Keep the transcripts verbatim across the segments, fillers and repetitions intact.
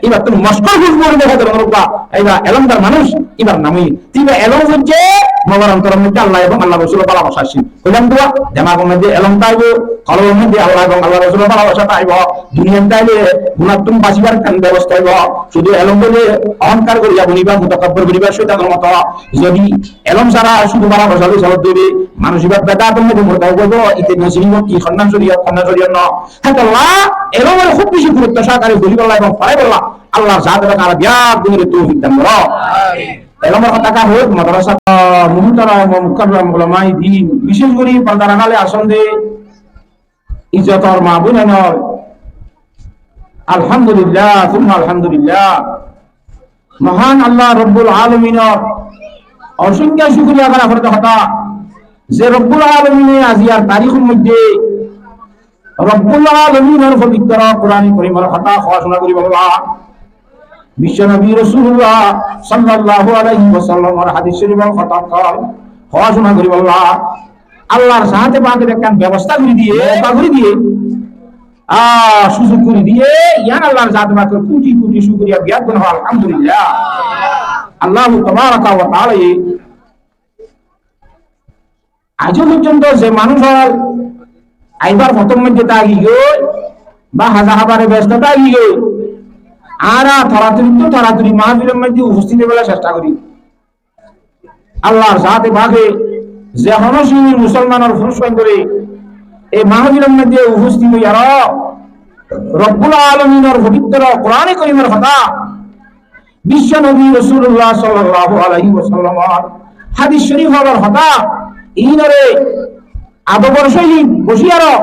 Ibar tún moskor hús bori dóra dóra uggwá, iba elómdar manúic, ibar nam óiye. Te iba elóm foijjé, mogor ontoror moiddé Allah ebong Allah Rosulor bálabasa accíl. Hoilam dua, demagor moiddé elóm táibo, kolbor moiddé Allah ebong Allah Rosulor bálabasa táibo, duniyat táile gunáttun basibar ekkán bebosta óibo. Cúdu elóm óile ohonkar goriya boniba, mutakabbir boniba, cóitanor moto. Zodi elóm sára cúdu bálabasa loi solat dibe, manúic iba bedator moiddé murtad óibo, ite no sinibo ki honnán córiyot, honnán córiyot no. Hétolla elómore húb beci gurutto sohokare foribolla ebong foráibolla Allar zate pake añára beggúnore toufik dan goro. Elómor hotá hoór, madrasat muhtaram wa mukarram ulamaye din, bicéc gorí Bandaragale asón de izzotor ma boinainor, alhamdulillah, summa alhamdulillah. Mohán Allah Robbul Alaminor osóngkyo cúkuriya gora foré de hotá, ze Robbul Alamine aziyar tarikor moiddé Robbul Alaminor fobitro Kurane Korimor hotá hoó cúna goríbolla, Bicco Nobi Rosulullah sallallahu alaihi wasallamor hadis corifor hotá hoó cúna goríbolla, Allar zate pake ekkán bebosta gorí diye, ba gorí diye, ah, suzug gorí diye, yián Allar zate pakor kuti kuti cúkuriya, beggún hoó alhamdulillah. Allahu tabaraka wa taala aijjó foijjonto ze manúic ókkol aibar fotór moiddé táki giyói, ba háza hábare besto táki giyói, añára toratorittú toratori mahfilor moiddé ufostit óibolla cesta gorí. Allar zate pake ze honó sóinor musolmanor furuc fuaindóre ei mahfilor moiddé ufostit óiyaró Robbul Alaminor fobitro Kurane Korimor hotá, Bicco Nobi Rosulullah sallallahu alaihi wasallamor hadis corif ókkolor hotá, inore adobor sóhit bociyaró,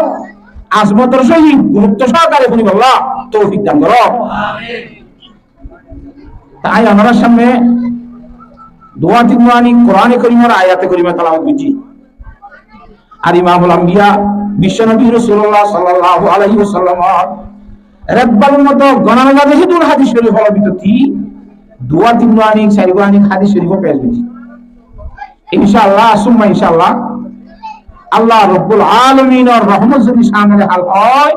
azmotor sóhit gurutto sohokare fúnibolla toufik dan goro. Te añí onorar samne duwa tin duwa aní Kurane Korimor ayate korima talawot goijjí. Ar Imamul Ambiya, Bicco Nobi Rosulullah sallallahu alaihi wasallamor rebbalor moto gonana zade hídun hadis corif ókkolor bútottí duwa tin duwa aní, sair duwa aní hadis corif pec goijjí. Inshallah, summa inshallah, Allah Robbul Alaminor rohmot zodi cámele hál ói,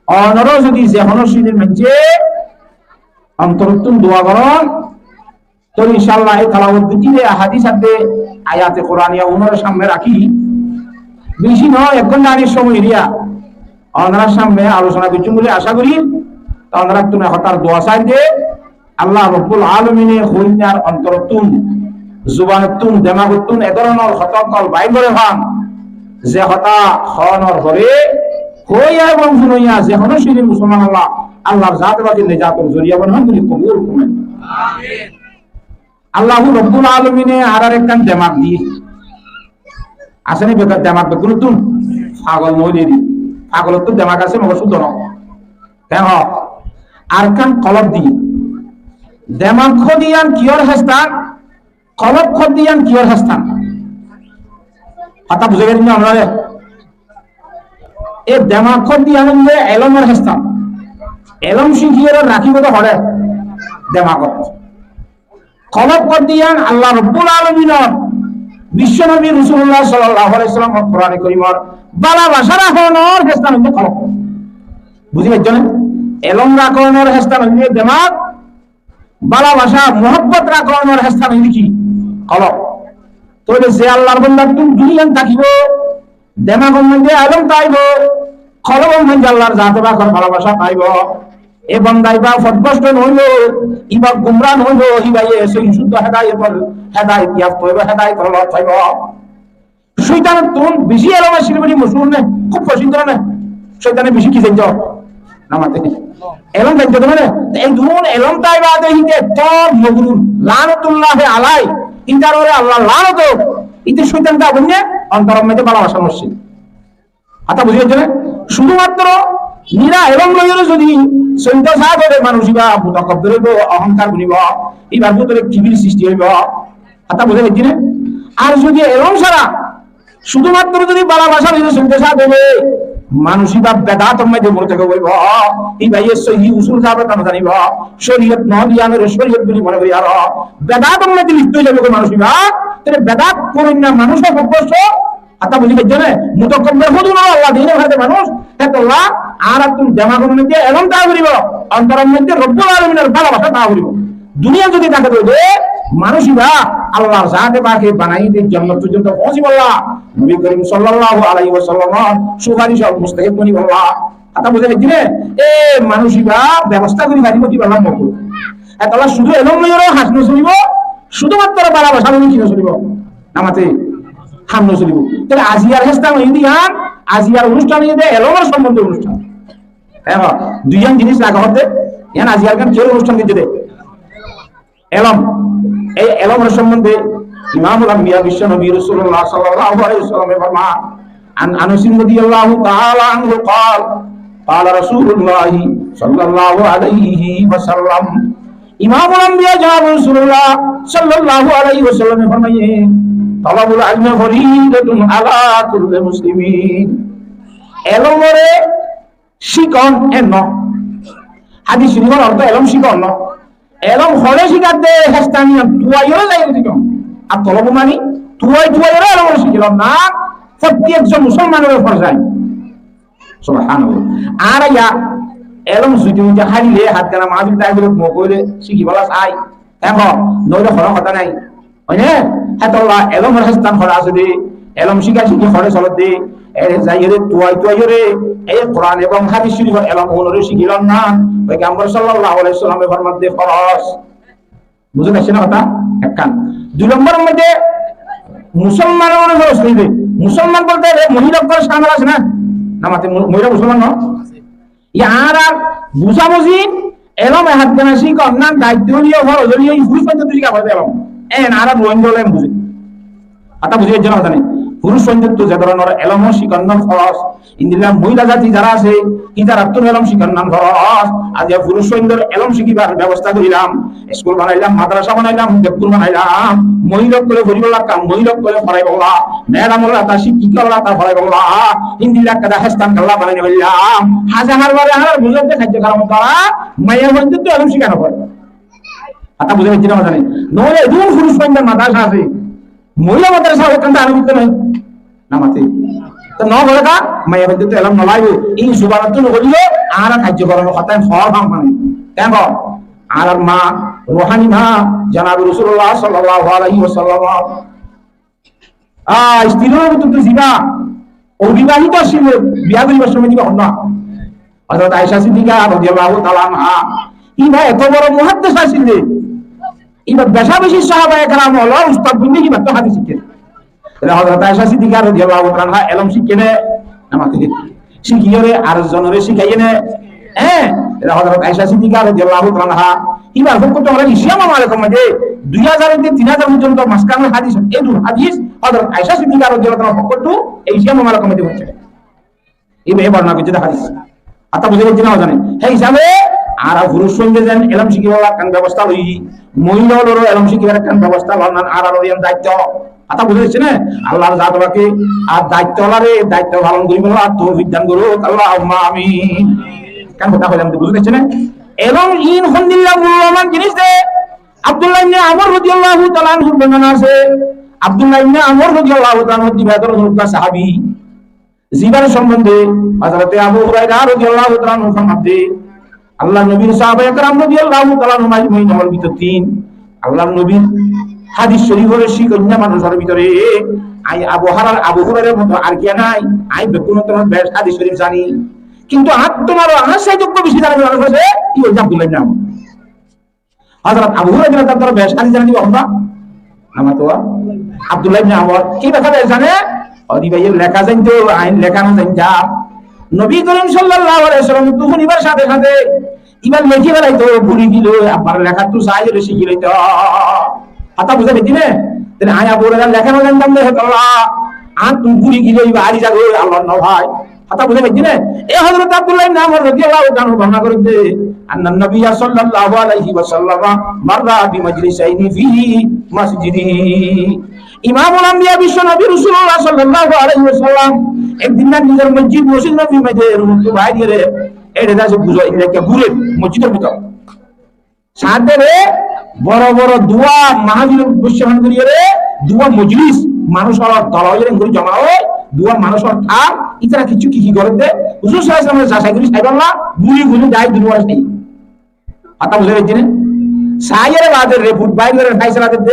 onora zodi ze honó sóinor maincé ontorottún dua goron, tóile inshallah ei talawot goijjí de hadis ar de ayate Kuraniya onorar samne rakí, beci no, ek gonta aní somoi diya onorar samne alocona goijjum buli aca gorí. Te onorattún hotár dua sai de, Allah Robbul Alamine hoinnar ontorottún, zubanottún, demagottún e dóronor hotá ókkol bair goré fán, ze hotá hoónor fore hoiya ebong fúnoiya ze honó sóinor musolman ókkol Allar zate pake nejator zoriya banan buli kobul goron. Allahu Robbul Alamine añárare ekkán demag diyé. Asé né beggún demag beggúnottún? Fagol no óile de. Fagolottú demag asé, mogor cúddo no. Keén hoó? Ar ekkán kolob diyé. Demag hoó de yián kiyór hestan, kolob hoó de yián kiyór hestan. Hotá buzí faijjón né onorá? E demag hoó de yián óilde elómor hestan. Elóm cíkiyóre rakíbo de horé? Demagot. Kolob hoó de yián Allah Robbul Alaminor, Bicco Nobi Rosulullah sallallahu alaihi wasallamor Kurane Korimor bálabasa rakónor hestan óilde kolob. Buzí faijjón né? Elóm rakónor hestan óilde demag, bálabasa, muhabbot rakónor hestan óilde ki? Kolob. Tóile ze Allar bandattún dui yián tákibo, demagor moiddé elóm táibo, kolbor moiddé Allar zate pakor bálabasa táibo. E banda iba fotbrosto no óibo, iba gumra no óibo, iba ye sóhi cúddo hedayotor, hedayot yafta óibo, hedayotor lot táibo. Cóitanottún beci elóm accíl buli mochúr né, kúb fosín goré né. Cóitane beci ki zainto? Namate. Elóm zainto de mane, te e dun elóm táiba de híte etó mogurur, lanatullahi alai, ítar uore Allar lanat ók, íte cóitan táibo né, ontoror moiddé bálabasa moccíl. Hotá buzí faijjón né? Cúdumattro nira elóm loiyóre zodi soilto saá de manúic iba mutakabbir óibo, ohonkar bonibo, ibar bútore kibir sristi óibo. Hotá buzí faijjón né? Ar zodi elóm sára cúdumattro zodi bálabasa loiyóre soilto saá de manúic iba bedator moiddé murteke óibo. Iba ye sóhi usul sabata no zanibo, córiyot no, yiánore córiyot buli mone gorí aró bedator moiddé lipto ói zaibo manúic iba. Tóile bedat gorónna manúic ók fotbrosto Hotá buzí faijjó né? Mutakabbir húdun Allah diyé de manúic, hétolla añárattún demagor moiddé elóm táka foribo, ontoror moiddé Robbul Alaminor bálabasa táka foribo. Duniyat zodi táke de manúic ibá Allar zate pake banaiyé de jonnot foijjonto foóñsibolla, Nobi Korim sallallahu alaihi wasallamor sufaricor mustahik bonibolla. Hotá buzí faijjó né? E manúic ibá bebosta gorí faribo kibálla mokul. Hétolla cúdu elóm loiyóre ham no solibo, cúdu matro bálabasa loiyóre ki no solibo? Namate ham no solibo. Tóile aziyar hestan óiye de yián, aziyar onusthan óiye de elómor sombonde onusthan. Ehón duiyan jinis laga hoó de, yián aziyar gán kiyór onusthan goijjé de? Elóm. Ei elómor sombonde Imamul Ambiya biswa nobi Rosulullah sallallahu alaihi wasallame forman, عن أنس رضي الله تعالى عنه قال، قال رسول الله صلى الله عليه وسلم، Imamul Ambiya janab Rosulullah sallallahu alaihi wasallame formaiye, طلب العلم فريضة على كل مسلم. Elómore cíkon en no. Hadis córifor ortó elóm cíkon no. Elóm hoçé cíkar de hestan yián tuaiyóre zaiyóre cíkon. Ar tolobu mani tuai tuaiyóre elóm cíkilon na, fottí ekzon musolmanor forz ain. Subhanallah. Añára yiá elóm zuti zuti háile hátgana mahfil tákile mok óile cíkibálla sai. Ehón noóile hono hotá nai. Óine, hétolla elómor hestan hora asé de, elóm cíkacíki hore soler de, ere zaiyóre tuai tuaiyóre, ei Kuran ebong hadis córifor elóm ónore cíkilon na, Foigambor sallallahu alaihi wasallame forman de foroz. Buzí faijjó né hotá? Ekkán. Dui lombor moiddé musolmanor foroz nai de, musolman bolte ere mohila ókkol camil asé na? Namate mo-, mohila musolman no? Yián añárar buzá buzí, elóm e hátgana cíkon nan daitto óiye, foroz óiye, furuc fuainottu cíka foré elóm. En añára Ruáingga ókkole en buzí. Hotá buzí faijjó né hotá nai? Furuc fuainottu ze dóronor elóm cíkon nan foroz, endilla mohila zati zara asé, ítarattún elóm cíkon nan foroz. Aijja furuc fuainor elóm cíkibar bebosta gorílam. Iskul banailám, madrasa banailám, bekkún banailám. Mohila ókkole foribálla, mohila ókkole foraibálla, madam ókkole, cíkka ókkole foraibálla, endilla ekkán hestan kalla banai felailám. Haza har bare añárar buzór de kaijjokarom dara maiyafuainottu elóm cíka no fore. Hotá buzí faijjó né hotá nai? Noóile edún furuc fuain madrasa asé, mohila madrasa ekkán de añárar bútore nai. Namate. Te no bole ta, maiyafuainottu elóm no laibo. Ín zubanottú no hoilé, añára kaijjokarom hotá en hoór ham mani. Kengori? Añárar ma, ruhani ma, janabe Rosulullah sallallahu alaihi wasallam. Ah, istirir bútottu zibá obibahito asíl, biya goribar somot ibá hon na? Hozrot Aisha Siddiqa radiyallahu taala anha, ibá eto boro muhaddis asíl de, ibá beca beci sahabaye keram ókkol or ustad boni ibáttu hadis cíkke. Tóile Hozrot Aisha Siddiqa radiyallahu taala anha elóm cíkke né? Namate. Cíkiyóre ar zonore cíkaiye né? Hé, tóile Hozrot Aisha Siddiqa radiyallahu taala anha, ibar fokkóttu añára Eciya Mamalekor moiddé dui házar óite tin házar foijjonto maskanor hadis, edún hadis Hozrot Aisha Siddiqa radiyallahu taala anhar fokkóttu Eciya Mamalekor moiddé foóñse. Ibá e bornona goijjé de hadis. Hotá buzí faijjó né hotá nai? Hé hísabe añára furuc fuainde zen elóm cíkibar ekkán bebosta loi, mohila ókkoloró elóm cíkibar ekkán bebosta lon nan añárar yián daitto. Hotá buzí faijjó né? Allar zat pake ar daitto ókkolore daitto falon goribolla toufik dan gorouk, Allahumma amin. Ekkán hotá hoilam de, buzí faijjó né? Elóm ín hondilla mulloban jinis de, Abdullah ibne Amr radiyallahu taala anhur bornona asé. Abdullah ibne Amr radiyallahu taala anhu de bái dóro sahabi. Zibar sombonde Hozrot Abu Huraira radiyallahu taala anhu formar de, Allar nobir sahabaye keram radiyallahu taala anhum ajmain or bútottu, Allar nobir hadis córifor cíkon manúcor bútore añí Abu Huraira, Abu Hurairar moto ar kiyó nai, añí bekkúnottú beci hadis córif zani. Kintu añáttu añár saite beci zana manúc asé, yó Abdullah ibne Amr. Hozrot Abu Huraira radiyallahu beci hadis zane de hon na? Namate. Abdullah ibne Amr. Ki beci hadis zane? Ó de bái, leká zane de, añí leká no zani. Nobi Korim sallallahu alaihi wasallam ottu fúnibar sáte sáte ibá lekí felaito, buli gilé, abar leká ttu sai gilé, cíki laito. Hotá buzí faijjó né? Tóile añí Abu Huraira leká no zantam de, hétolla añáttu buli gilé ibá hári zagói, Allar no bái. Hotá buzí faijjó né? E Hozrot Abdullah ibne Amr radiyallahu taala anhu bornona goijjé de, annan nabiyya sallallahu alaihi wasallam marra bi majlisaini fi masjidi. Imamul Ambiya biswa nobi Rosulullah sallallahu alaihi wasallam ek din nizor mosjid, mosjid nobi moiddé rumottu baáre, ere dase buzó, ere ekka gure mosjidor bútore. Sáñte re boro boro duwa mahfil bosóman goriyóre, duwa mojlis, Manúic ólor dol ói, engorí zoma ói, duwá manúic ól tár, ítara kessú ki ki gorédde, Huzur sallallahu alaihi wasallam zasai gorí saibálla, gúri gúri dai dunuware sai. Hotá buzí faijjó né? Saiyóre baade report bair gorer, faisala der de,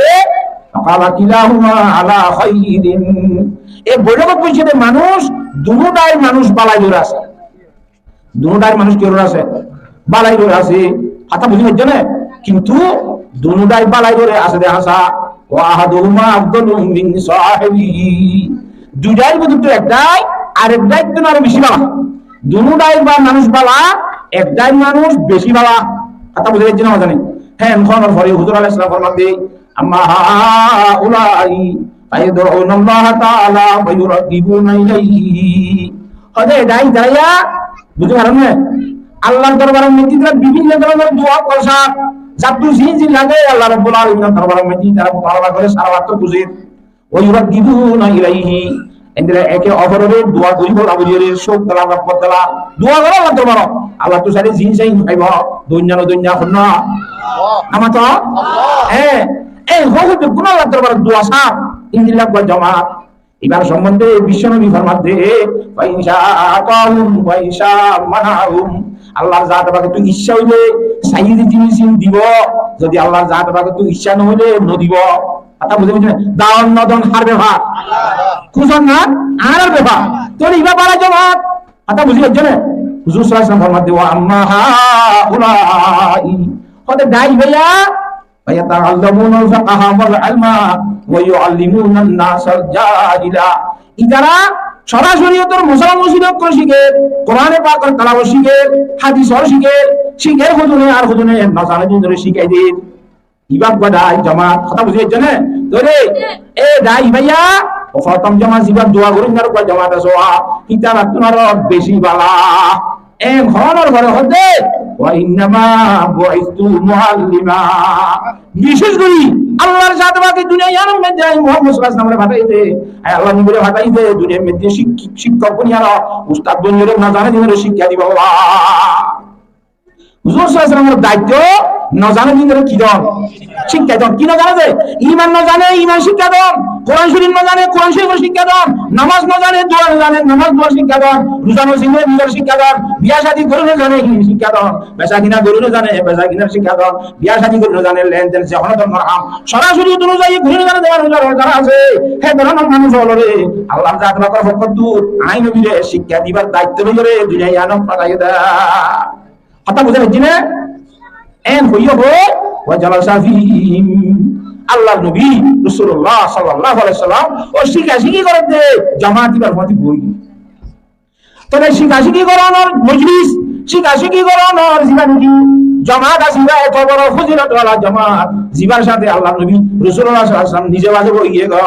faqala kilahuma ala khairin. E boitókot boiccé de manúic, duno dair manúic bálai dóre asé. Duno dair manúic ki dóre asé? Bálai dóre asé. Hotá buzí faijjó né? Kintu duno dai bálai dóre asé de hásá. Wa ahaduhuma afdalu min sahibihi. Dui dair bútottu ek dai arek dair ttu aró beci bála. Duno dair ba manúic bála, ek dair manúic beci bála. Hotá buzí faijjó né, mazani? Hé, en hoónor fore Huzur alaihissalam formadde, amma haulai fayad'una Allaha ta'ala wa yuraggibuna ilayhi. Hoóde, e dai ítara, buzí faron né? Allar dorbaror moiddé ítara bibinno dóronor dua gorer, zattú zin zin lage, Allah Rabbul Alaminor dorbaror moiddé ítara mutalaba gorer, sara wokto buzir. Wa yuraggibuna ilayhi. Endilla eke oporore dua goríbolla buliyóre, cóuk dela, rohmot dela, dua gorer Allar dorbarot. Allarttu sailé zin zin faibo, dunya no dunya, honna? Nama to? Hé, e hoóde beggún Allar dorbarot dua sar, endilla uggwá jomaat. Ibar sombonde Biswa Nobi formadde, "Fa in sha'a a'tahum wa in sha'a mana'ahum." Allar zate pakettú icca óile saiyé de zinis ín dibo, zodi Allar zate pakettú icca no óile no dibo. Hotá buzí faijjó né? Don no don hár befar? Huzur na, añárar befar. Tóile iba bála jomaat. Hotá buzí faijjó né? Huzur sallallahu alaihi wasallam formadde, "Wa amma haulai." Hoóde dai ibá ya, "Fayata'allamuna al-fiqha wal ilma wa yu'allimuna an-nasa al-jahila." Ítara sora coriyotor mosola mosjid ókkol cíker, Kurane Pakor telawot cíker, hadis ó cíker, cíker hodune ar hodune no zane de ítarare cíkai der. Iba uggwá dai jomaat, hotá buzí faijjó né? Tóile e dai ibá ya, o fottóm jomaat ziba dua gorer, ar uggwá jomaat asé, ítarattú aró beci bála. En hoónor fore hoóde, "Wa innama bu'istu muallima." Bicéc gorí Allar zate pake duniyai yíanor moiddé añí Muhammod sallallahu alaihi wasallamre fataiyé de, añí Allar nobire fataiyé de, duniyar moiddé cík-, cíkkok boniyóre, ustad boniyóre, no zane de ítarare cíkka dibolla. Huzur sallallahu alaihi wasallamor daitto no zane de ítarare ki don? Cíkka don. Ki no zane de? Iman no zane, iman cíkka don. Kuran Corif no zane, Kuran Corif cíkka don. Nomaz no zane, dua no zane, nomaz dua cíkka don. Ruza no sine, ruzar cíkka don. Biya cádi gorí no zane, hín cíkka don. Besa kina gorí no zane, besa kinar cíkka don. Biya cádi gorí no zane, len den, ze hono dóronor ham sorasori dúró zai gorí no zane, dóron dóron zara asé, hé dóronor manúic ólore Allar zate pakor fokkóttu añí nobire cíkka dibar daitto loiyóre duniyai yíanot fataiyé de. Hotá buzí faijjó né? En hoiyé hoi, "Wa jalasa fihim." Allar nobi Rosulullah sallallahu alaihi wasallam ó cíkacíki gorer de jomaat ibar fúañti boi. Tóile cíkacíki goronor mojlis, cíkacíki goronor ziba niki jomaat asé, iba eto boro fozilot wala jomaat, zibar sáte Allar nobi Rosulullah sallallahu alaihi wasallam nize baze boiyé goi.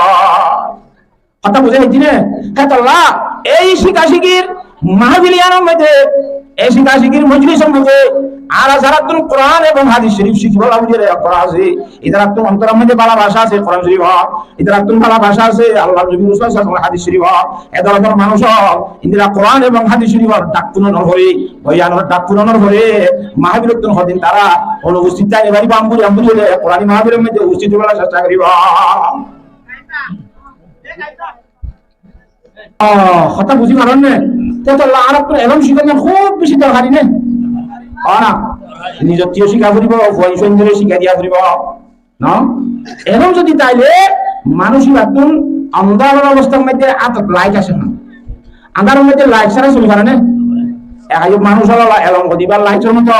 Hotá buzí faijjó né? Hétolla ei cíkacíkir mahfil yíanor moiddé, ei cíkacíkir mojlisor moiddé añára zarattún Kuran ebong hadis corif cíkibolla buliyóre gora asé, ítarattún ontoror moiddé bála basa asé Kuran Corif ó, ítarattún bála basa asé Allar nobi Rosulullah sallallahu alaihi wasallamor hadis corif ó, e dóronor manúic ól endilla Kuran ebong hadis corifor dhak fúnonor fore, boyanor dhak fúnonor fore, mahfilottún hodin tará onufostit táki faribó, amburi amburi óile Kurani mahfilor moiddé ufostit óibolla cesta goribo. Ó, hotá buzí faron né? Hétolla añárattún elóm cíkana hub beci dorkari né? Ó na? Nizottú cíka foribó, fuain fuaindóre cíka diya foribó. No? Elóm zodi táile manúic ibattún ondáror obostar moiddé átot lait asé na. Ondáror moiddé lait sára soli fare né? Ek aiyó manúic óla elóm hodibar laitor moto,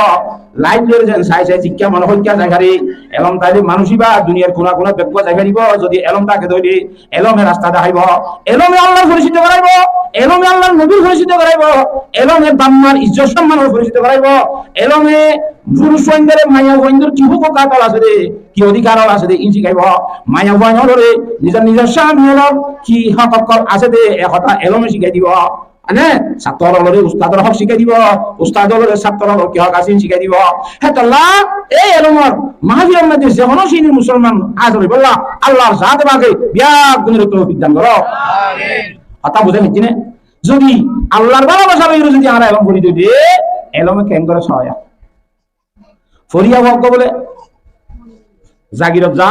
lait loiyóre zen sai sai zikká mone hoó ikká zai fare. Elóm táile manúic iba duniyar kuna kuna beggúa zai faribo, zodi elóm táke tóile elóme rasta dahaibo, elóme Allar foricito goráibo, elóme Allar nobir foricito goráibo, elóme bafmar izzot sommanor foricito goráibo, elóme furuc fuaindóre maiya fuaindór ki hukuk ol asé de, ki odhikar ol asé de, ín cíkaibo. Maiya fuain ólore nizor nizor sami ólor ki hók ókkol asé de, e hotá elóme cíkai dibo. Mane, sattor ólore ustador hók cíkai dibo, ustad ólore sattor ólor ki hók asé, ín cíkai dibo. Hétolla ei elómor mahfilor moiddé ze hono sini musolman házir óibolla Allar zate pake beggúnore toufik dan goró. Amin. Hotá buzí faijjó né? Zodi Allar bálabasa loiyóre zodi añára elóm fori dói de, elóme keéngori sóiya? Foriya uggwá bóle zagirot za,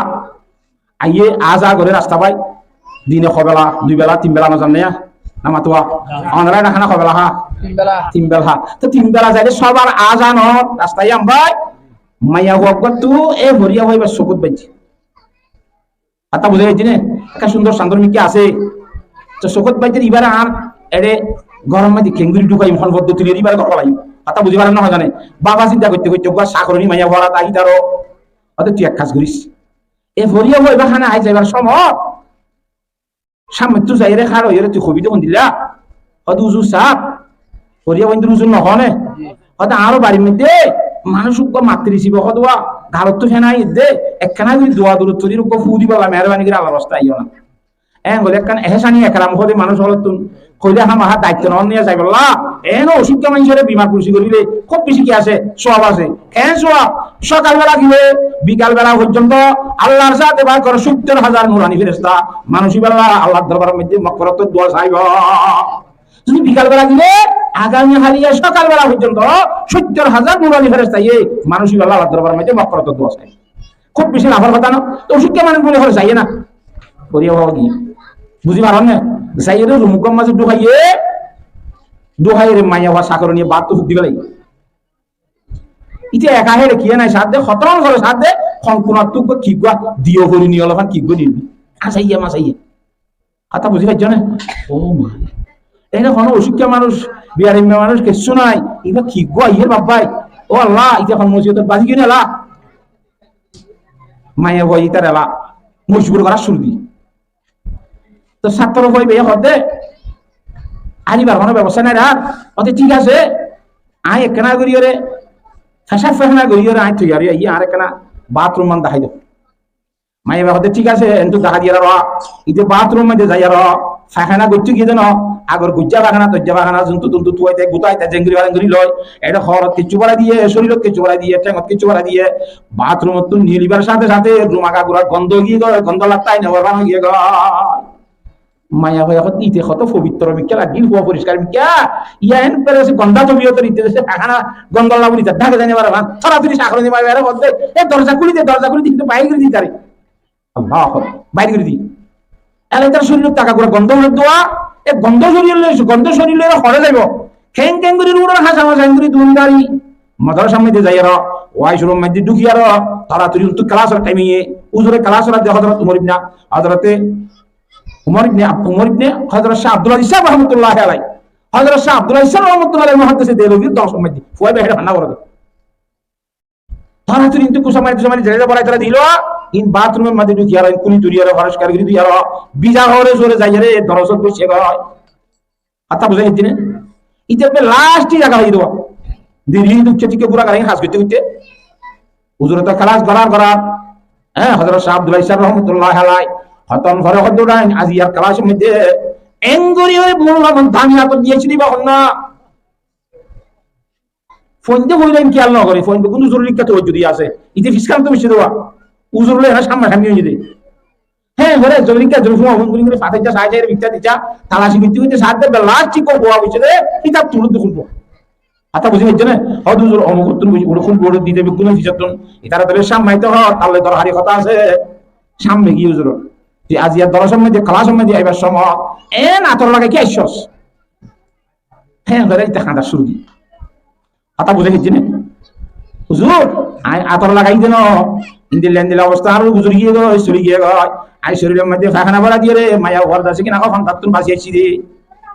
aiyé aza goré rasta bái, Dine hobela, dui bela, tin bela no zan né? Na matuwa? Onora ede hána hobela há? Tin bela. Tin bela há. Te tin bela zaile sobar azanor rasta iyan bái, maiya fua uggwattu e foriya fua ibar sokot baijje. Hotá buzá giyé né? Ekka cúndor candor mikká asé. Te sokot baijje ibáre añár ede góror maze kengori dhukaiyum, hon foddoti loi ibáre górot felaiyum. Hotá buzí farer né, hon zane? Baba sinta goitte goitte uggwá sakoroni maiya fua ata hítaro. Óde tui ek kaj goris. E foriya fua iba hána ai zaibar somot Sámne tú zaiyóre hára óiyore tui hobi de hondilla? Hóde uzur saf, foriya boindor uzur no hone. Hóde añáro barir moidde manúic uggwá mattir risibo, hóde uwa galottú fenai edde, ekkena gori dua durut forir uggwá fú dibolla meherbani gori Allar waste aiyó na. En gori ekkán ehsani ekram hóde manúic ókolottún hoile hámaha daitto no niya zaibolla. En ocúkka maincóre bimar kursi gorile kúb beci ki asé? Sowab asé. Keén sowab? Sokal bela gile bikal bela foijjonto Allar zate bakor sóttor házar nurani feresta manúic ibálla Allar dorbaror moidde mogfirottor dua saibo. Zodi bikal bela gile agami haliya sokal bela foijjonto sóttor házar nurani ferestaye manúic ibálla Allar dorbaror moidde mogfirottor dua saibo. Kúb beci lafar hotá no? Te ocúkka manúic buli hore zaiye na. Foriya fua giyé. Buzí faron né? Zaiyore rum uggwar maze dhukaiyé, dhukaiyore maiya fua sakoroniye battú fuk di felaiyé. Ite eka here kiyé nai sadde, hoton gore sadde, hon kunattú uggwá ki uggwá diyo fori niyo lofan ki uggwá nilbi. Asaiya masaiya. Hotá buzí faijjó né? Ó ma. Ene hono ocúkka manúic, biyarimma manúic, kessú nai. Iba ki uggwá aiyér babbai? Ó Allah, ite hon musibotot bazi giyé né la? Maiya fua itare la mojbur gorar cúru di. To sattoro fua iba hóde, ar ibar hono bebosta nai ar. Hóde, thík asé, añí ekkena goríyore, fecaf faihána goríyore añí toiyar ói aiyí, añáre ekkena bathroom man dahái do. Maiya fua hóde, thík asé, entú dahá diyar ar. Ite bathroom maze zai ar, faihána goittó giyé de no, agor gujja faihána, tojja faihána, zuntu tuntu tuwaite, gutaite, zengori fare engori loi, ede horot kessú borai diye, sorilot kessú borai diye, thengot kessú borai diye, bathroom ottún nilibar sáte sáte rum aga gura gondo giyé goi, gondo lattái no fare giyé goi. Maiya fua hóde, ite hoto fobitro mikká lagil, fua foriskar mikká. Iyan bere se gonda tobiyotor, ite se faihána gondo lagun, ite dhake zai no fare. Sorasorí sakoroni maiya fua hóde, e dorza kúli de, dorza kúli de, kintu bair gori di tare. Allahu Akbar. Bair gori di. Ele tar sorilot táka gura gondo ór dua, e gondo sorilot, gondo sorilot hore zaibo. Keng keng gori rudor hasa masa keng gori dundari. Madrasar maze zai ar, washroom maze dhuki ar, sorasorí untú class or time e, uzure class or de Hozrot Umar ibne, Hozrote Umar ibne Ab-, Umar ibne Hozrot Shah Abdul Aziz Saheb rahmatullahi alaihi. Hozrot Shah Abdul Aziz Saheb rahmatullahi alaihi muhaddise Dehlevir dors or maze. Fua iba hede hanna gorede. Sorasorí untú kusa mari, kusa mari, zere zere borai tara dilo, in bathroom or maze dhuki ar, in kuli turi ar, foriskar gori di ar, biza hore zore zai ar, e dorosot boiccé goi. Hotá buzá giyé né? Ite be last zaga ói do. Deri dukce tikke gura gari has goitte goitte. Uzure to class gorar gorar. Hé, Hozrot Shah Abdul Aziz Saheb rahmatullahi alaihi. Hoton fore hoddo dain, aijjar class or maze. Engori oi molla mon dami ator diye sini ba honna. Foinde hoilen kiyal no gore, foinde kunu uzur likka tawajju di asé. Ite fiskan to beci dowa. Uzur loi ena samna samni óiye de. Hé, gore ekzon likka ekzon fua fun guri guri fate ja sai sai bikta dija, talaci goitte goitte sai de bela thik howa boiccé de, kitab tulur de khulbo. Hotá buzí faijjó né? Hóde uzur omuk ottun buzí, ore khulbo ore dite beggún fisar tun. Itara tole samne aito ho, talle dorhari hotá asé. Samne giyé uzur. Tui aijja dorasor maze, class or maze aibar somot, en ator lagai ki aiccós? Hé, hore ite hañdar cúru di. Hotá buzá giyé né? Huzur, añí ator lagai de no. Endilla endilla obosta, ar huzur giyé goi, sori giyé goi. Añí sorilor maze faihána borai diyore, maiya fua dase kina hon hotá tun basi aiccí de.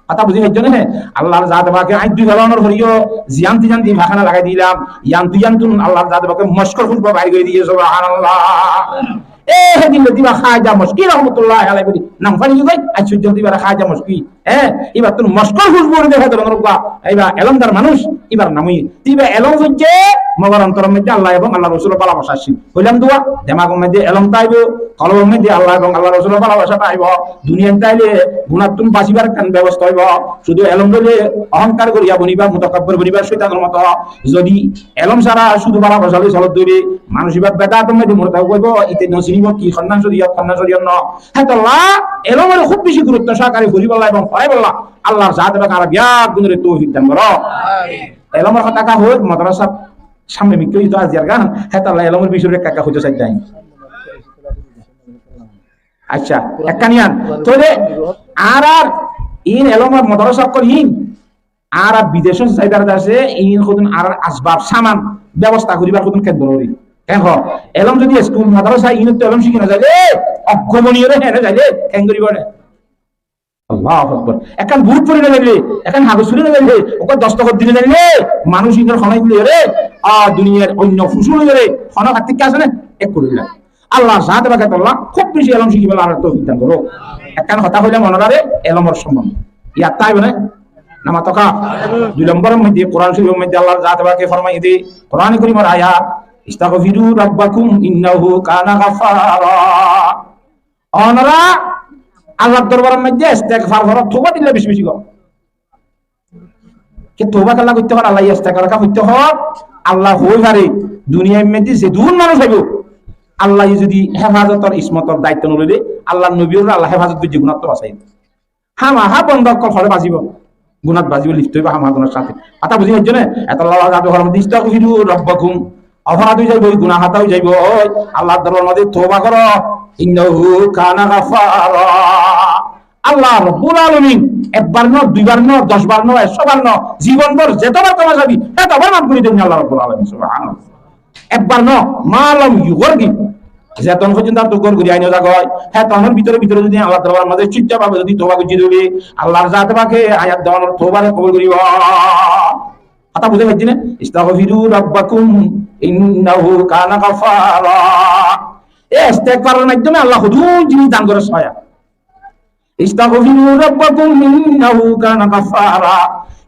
Hotá buzí faijjó né? Allar zate pake añí dui felonor foriyo, ziyanti ziyanti faihána lagai dilam. Yantu yantun Allar zate pake moskor husbo bair gori diye, subhanallah. E, he din diba Haja Moski rahmatullahi alaihi buli nam fari goi, aijja foijjonto diba Haja Moski. Hé, ibattún moskor husbo ore de, hé dóronor uggwá, iba elomdar manúic, ibar nam óiye. Iba elom foijje, mogor ontoror maze Allah ebong Allar Rosulor bálabasa accíl. Hoilam duwa, demagor maze elom táibo, kolbor maze Allah ebong Allar Rosulor bálabasa táibo. Duniyait táile gunattún basibar ekkán bebosta óibo. Cúdu elom loile ohonkar goriya boniba, mutakabbir boniba, cóitanor moto. Zodi elom sára cúdu bálabasa loi solot dóile, manúic iba bedator maze murtabi óibo, ite no sinibo ki honnan coriyot, honnan coriyot no. Hétolla elomore kúb beci gurutto sohokare foribolla ebong foráibolla Allar zate pake añára beggúnore toufik dan goro. Amin. Elomor hotá ekka hoóir, madrasar samne mikká óiye to aijjar gan, hétolla elomor bicóre ekka ekka hoito saidde añí. Accá, ekkán yián. Tóile añárar iín elómor modarasa ókkol iín, añára bidecót zaibar dase iín hodún añárar asbab saman bebosta goríbar hodún kendro gorí. Keén hoó? Elóm zodi eskul modarasa iínottu elóm cíki no zaile, oggomoni óre héne zaile, keén goríbo re? Allahu Akbar. Ekkán bút fori no zaile, ekkán hagos fori no zaile, uggwá dostokot di no zaile, manúic iínor honó gorí re, a, duniyar oinno fusúl gorí re, honó fattíkka asé né? Ekku gorí re. Allar zaate pake tolla hub beci elóm cíkibar añáre toufik dan goró. Ekkán hotá hoilam onorare elómor sombonde. Yad táibo né? Namatoka. Dui lombor or moidde, Kuran Córifor moidde Allar zaate pake formaiye de, Kurane Korimor ayat, "Istaghfiru rabbakum innahu kana ghaffara." Onora Allar dorbar or moidde istigfar goró, touba dilla beci beci goró. Ke touba kiyólla goitte hoór, Allah ye istigfar kiyólla goitte hoór, Allah hoi fare, duniyar moidde zedún manúic aibo, Allah ye zodi hefazotor, ismotor daitto no loile, Allar nobi óre Allah hefazot goijje, gunáttú basaiye. Hámaha bonda ókkol hole bazibo, gunát bazibo, lifto óibo hámaha gunár sáte. Hotá buzí faijjó né? Etolla Allah zaate formaiye de, "Istaghfiru rabbakum." Oforad ói zaibo, guná hotá ói zaibo, Allar dorbar maze touba goró, "Innahu kana ghaffara." Allah Rabbul Alamin ekbar no, duibar no, doc bar no, ekcó bar no, zibon bór zetó bar kemá sabi, hetó bar maf gorí diyé Allah Rabbul Alamin, subhanallah. Ekbar no, ma lam yughargir. Zeton foijjonto ar tuggor gorí aino zagói, hetonor bútore bútore zodi Allar dorbar maze cúcca bábe zodi touba goijjé de óile, Allar zaate pake ayat dewanor toubare kobul goríbo. Hotá buzí faijjó né? "Istaghfiru rabbakum innahu kana ghaffara." E istigfaror maiddome Allah hodún jinis dan goré sóiya. "Istaghfiru rabbakum innahu kana ghaffara.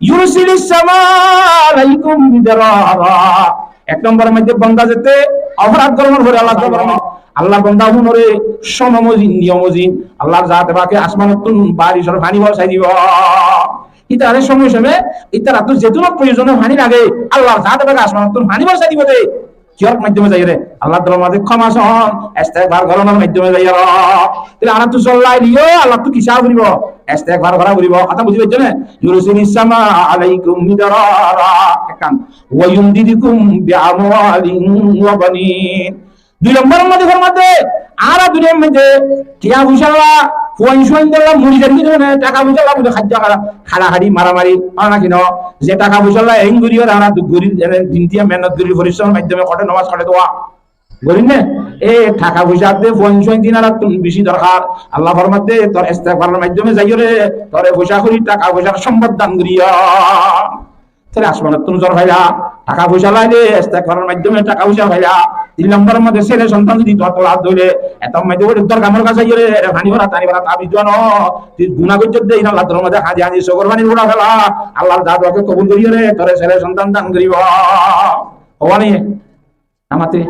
Yursilis samaa alaikum midrara." Ek nombor moidde bonda zette oforad gorónor fore Allah, Allah bonda hunore somomozin, niyomozin, Allar zaate pake asmanottún baricor faní borsai dibo. Itarare somoy somoy, itarattú zedún proyozone faní lage, Allar zaate pake asmanottún faní borsai dibo de. Kiyór maiddome zaiyóre? Allar dorbar maze kemá son, istigfar gorónor maiddome zaiyóre. Tóile añárattú zollai diyo, Allattú ki sá foribo? Istigfar gorá foribo. Hotá buzí faijjó né? "Yursilis samaa alaikum midrara." Ekkán. "Wa yumdidkum bi amwalin wa banin." Dui lombor maze formaiyé de, añára duniyar maze tiya foisalla, fuain suain dolla mori zar ki zane, taka foisalla buli haijja hara, harahari, maramari, ór na ki no? Ze taka foisalla eén gorí añára duk gorí, ene din tiya mehénot gorí, forisromor maiddome, hoçé nomaz, hoçé doa gorí né? E taka foisa de fuain suain din añárattún beci dorkar. Allah formaiyé de, tor istigfaror maiddome zaiyóre, tore foisa gorí, taka foisar sombod dan gorí. Tóile asmanottún zor faila, taka foisa laile, istigfaror maiddome taka foisa faila. Tin lombor maze sele sontan zodi tuáñr tolat óile, etor maze óile dorga morga zaiyóre, ere faní fora, tani fora, tabiz duwa no. Tui guná goijjós de, iín Allar dorbar maze hañdi hañdi sokor faní fora fela. Allar zaate pake kobul goríyore, tore sele sontan dan goríbo. Hoó né? Namate.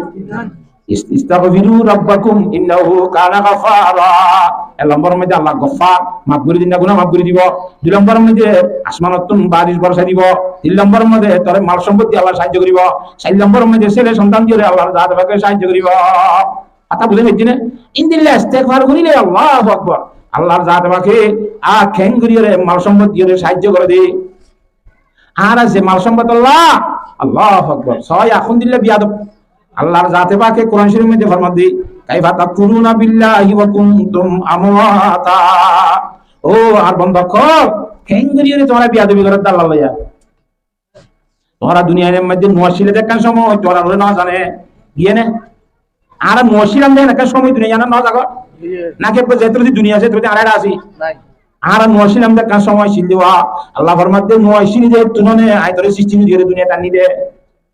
Ist-, "Istaghfiru rabbakum innahu kana ghaffara." Ek lombor maze Allah Gaffar, maf gorí din, guná maf gorí dibo. Dui lombor maze asmanottún baric borsai dibo. Tin lombor maze tore mal sompotti Allah sahajjo goríbo. Sair lombor maze sele sontan diyóre Allah zaate pake sahajjo goríbo. Hotá buzí faijjó né? Endilla istigfar goríle Allahu Akbar, Allah zaate pake a keén goríyore mal sompotti diyóre sahajjo goré de. Añára ze mal sompotti Allah, Allahu Akbar, sóiya hondilla biyadob. Allar zaate pake Kuran Córif maze formaiyé de, "Kaifa takfuruna billahi wa kuntum amwata." Ó añár bonda ókkol, keén goríyore tuáñra biyadobi goró de Allah loiya? Tuáñra duniyar maze no accíle de ekkán somoy, tuáñra no zane, giyé né? Añára no accílam de ekkán somoy duniyar maze, no zagói? Naki zettó din duniyat, zettó din añára así? Añára no accílam de ekkán somoy accíl de, Allah formaiyé de, no accíli de, tui no ne, añí tore sristi gorí diyóre duniyat anní de.